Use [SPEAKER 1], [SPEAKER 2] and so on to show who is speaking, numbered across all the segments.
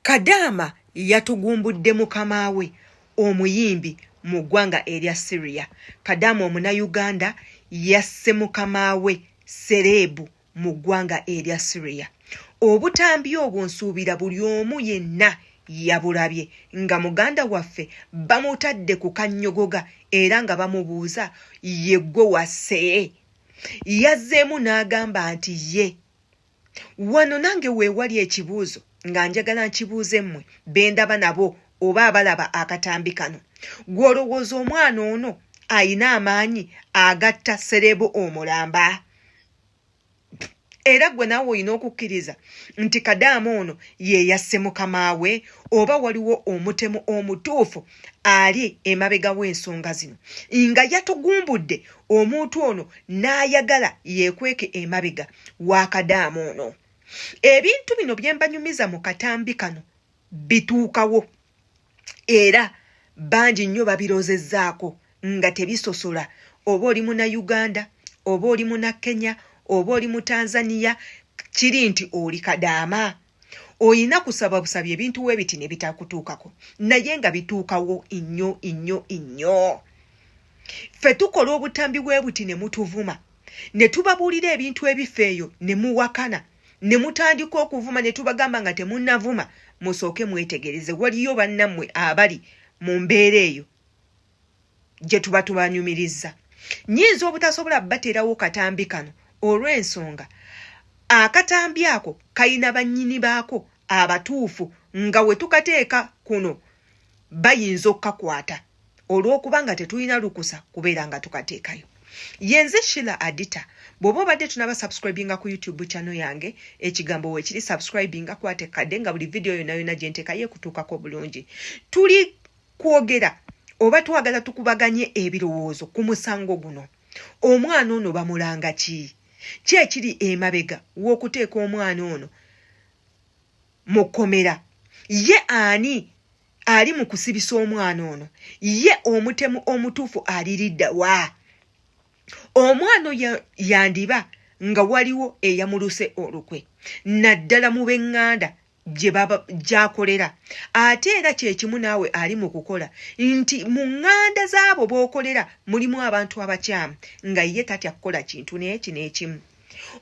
[SPEAKER 1] Kadaama yatugumbudde mukama we omuyimbi mu ggwanga erya Syria. Kadaama Omunayuganda yasse mukama we sereebu mu ggwanga erya Syria. Obutambi obwo nsuubira buli omu yenna yabulabye nga muganda waffe bamutadde ku kannyogoga era nga bamubuuza ye ggwe wasse? Yazzeemu n'agamba nti ye. Wano nange weewali ekibuuzo nga njagala nkibuuze mmwe be ndaba nabo oba abalaba akatambi kano. Ggwe olowooza omwana ono ayina amaanyi agatta sereebu omulamba? Era ggwe naawe olina okukkiriza nti kadaama ono ye yasse mukama we oba waliwo omutemu omutuufu ali emabega w'ensonga zino nga yatugumbudde omuntu ono n'ayagala yeekweke emabega wa kadaama ono. Ebintu bino bye mbanyumiza mu katambi kano bituukawo era bangi nnyo babirozezzaako nga tebisosola oba oli muna Uganda oba oli muna Kenya oba oli mu Tanzania, kiri nti oli kadaama oyina kusaba busabi ebintu webiti ne bitakutuukako, naye nga bituukawo nnyo nnyo nnyo. Ffe tukola obutambi bwe buti ne mutuvuma ne tubabuulira ebintu ebifa eyo ne muwakana ne mutandika okuvuma ne tubagamba nga temunnavuma musooke mwetegereze, waliyo bannammwe abali mu mbeera eyo gye tuba tubanyumirizza. Nnyinza obutasobola bateerawo katambi kano olw'ensonga akatambi ako kayina bannyini baako abatuufu nga we tukateeka kuno bayinza okukakwata olw'okuba nga tetulina lukusa kubeera nga tukateekayo. Yenze Sheila Adita. Bw'oba obadde tunaba subscribinga ku YouTube channel yange, ekigambo weekiri subscribinga, kwata ekkadde nga buli vidiyo yonna yonna gye nteekayo ekutuukako bulungi. Tuli kwogera oba twagala tukubaganye ebirowoozo ku musango guno. Omwana ono bamulanga ki? Ki ekiri emabega w'okuteeka omwana ono mu kkomera? Ye ani ali mu kusibisa omwana ono? Ye omutemu omutuufu aliridda wa? Omwana oyo yandiba nga waliwo eyamuluse olukwe, naddala mu b'eŋŋanda gy'akolera. Ate era kye kimu naawe ali mu kukola nti mu ŋŋanda z'abo b'okolera mulimu abantu abakyamu nga ye tatya kukola kintu n'eki n'ekimu.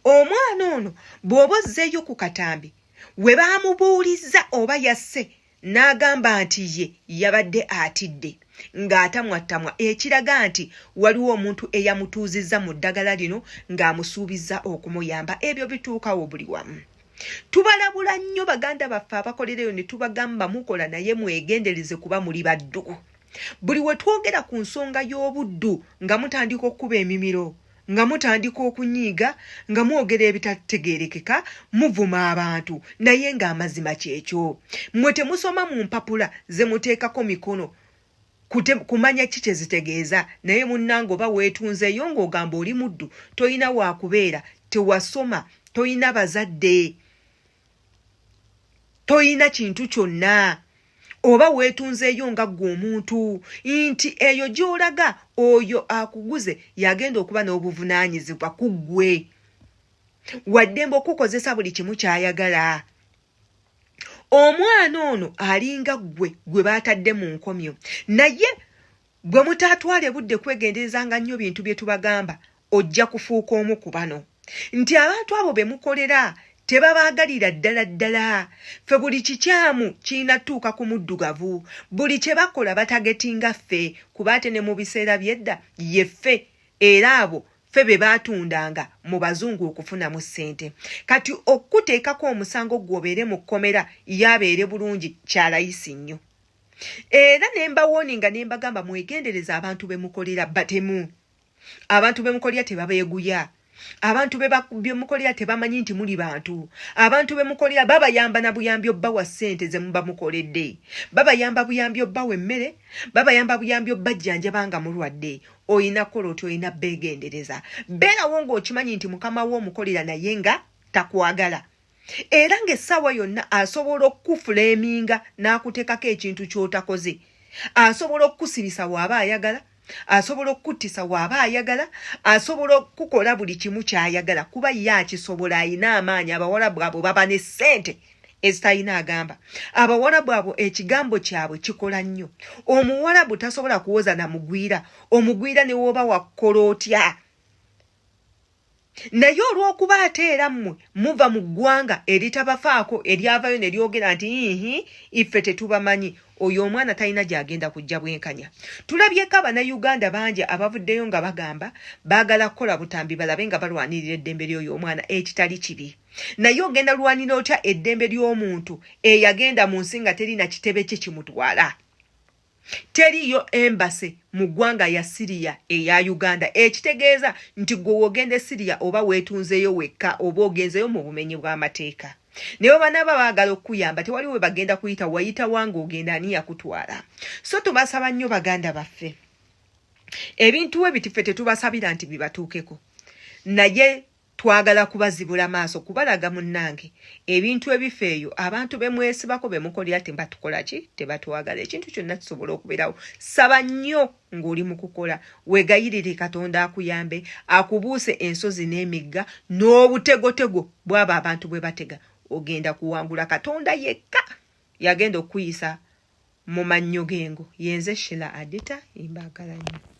[SPEAKER 1] Omwana ono bw'oba ozzeeyo ku katambi we baamubuulizza oba yasse n'agamba nti ye yabadde atidde ng'atamwattamwa ekiraga nti waliwo omuntu eyamutuuzizza mu ddagala lino ng'amusuubizza okumuyamba. Ebyo bituukawo buli wamu. Tubalabula nnyo baganda baffe abakolereyo ne tubagamba mukola naye mwegendereze kuba muli baddu. Buli we twogera ku nsonga y'obuddu nga mutandika okukuba emimiro, nga mutandika okunyiiga, nga mwogera ebitategeerekeka, muvuma abantu, naye ng'amazima kyekyo. Mmwe temusoma mu mpapula ze muteekako mikono kumanya ki kye zitegeeza, naye munnange oba weetunzeeyo ng'ogamba oli muddu, tolina waakubeera, tewasoma, tolina bazadde, tolina kintu kyonna, oba weetunzeeyo nga ggwe omuntu nti eyo gy'olaga oyo akuguze y'agenda okuba n'obuvunaanyizibwa ku ggwe, waddembe okukozesa buli kimu ky'ayagala. Omwana ono alinga ggwe gwe baatadde mu nkomyo, naye bwe mutaatwale budde kwegenderezanga nnyo bintu bye tubagamba, ojja kufuuka omu ku bano. Nti abantu abo be mukolera tebabaagalira ddala ddala. Ffe buli kikyamu kirina tuuka ku muddugavu. Buli kye bakola batagetinga ffe, kuba ate ne mu biseera by'edda ye ffe era abo ffe be baatundanga mu bazungu okufunamu ssente. Kati okukuteekako omusango ggwe obeere mu kkomera ye abeere bulungi kya layisi nnyo. Era ne mbawooninga ne mbagamba mwegendereze abantu be mukolera batemu. Abantu be mukolera tebabeeguya. Abantu be mukolera tebamanyi nti muli bantu. Abantu be mukolera babayamba na buyambi obbawa ssente ze muba mukoledde. Babayamba buyambi obbawa emmere, babayamba buyambi obbajjanjaba nga mulwadde. Olina kukola otya? Olina beegendereza. Beerawo ng'okimanyi nti mukama wo omukolera naye nga takwagala. Era ng'essaawa yonna asobola okukufuleeminga n'akuteekako ekintu ky'otakoze. Asobola okukusibisa w'aba ayagala, asobola okukuttisa w'aba ayagala, asobola okukukola buli kimu ky'ayagala kuba ye akisobola, alina amaanyi. Abawalabu abo baba ne ssente. Ezitalina agamba Abawalabu abo ekigambo kyabwe kikola nnyo. Omuwalabu tasobola kuwoza na mugwira, omugwira ne wooba wakukola otya. Naye olw'okuba ate era mmwe muva mu ggwanga eritabafaako, eryavayo ne lyogera nti ihi iffe tetubamanyi, oyo omwana talina gy'agenda kujja bwenkanya. Tulabyeko Abannayuganda bangi abavuddeyo nga bagamba baagala kukola butambi balabe nga balwanirira eddembe ly'oyo omwana, ekitali kibi. Naye ogenda lwanira otya eddembe ly'omuntu eyagenda mu nsi nga teri na kitebe kye kimutwala? Teriiyo embassy mu ggwanga ya Syria eya Uganda, ekitegeeza nti ggwe w'ogenda e Syria oba weetunzeeyo wekka oba ogenzeeyo mu bumenyi bw'amateeka. Ne bwe banaaba baagala okukuyamba tewali we bagenda kuyita, wayita wa ng'ogenda, ani yakutwala? So tubasaba nnyo baganda baffe, ebintu we biti ffe tetubasabira nti bibatuukeko, naye twagala kubazibula maaso, kubalaga munnange ebintu ebifa eyo, abantu be mwesibako be mukolera tebatukola ki, tebatwagala. Ekintu kyonna kisobola okubeerawo. Saba nnyo ng'oli mu kukola, weegayirire Katonda akuyambe akubuuse ensozi n'emigga n'obutegotego bw'abo abantu bwe batega. Ogenda kuwangula. Katonda yekka yagenda okukuyisa mu mannyo g'engo. Yenze Shila Adita, mbaagala nnyo.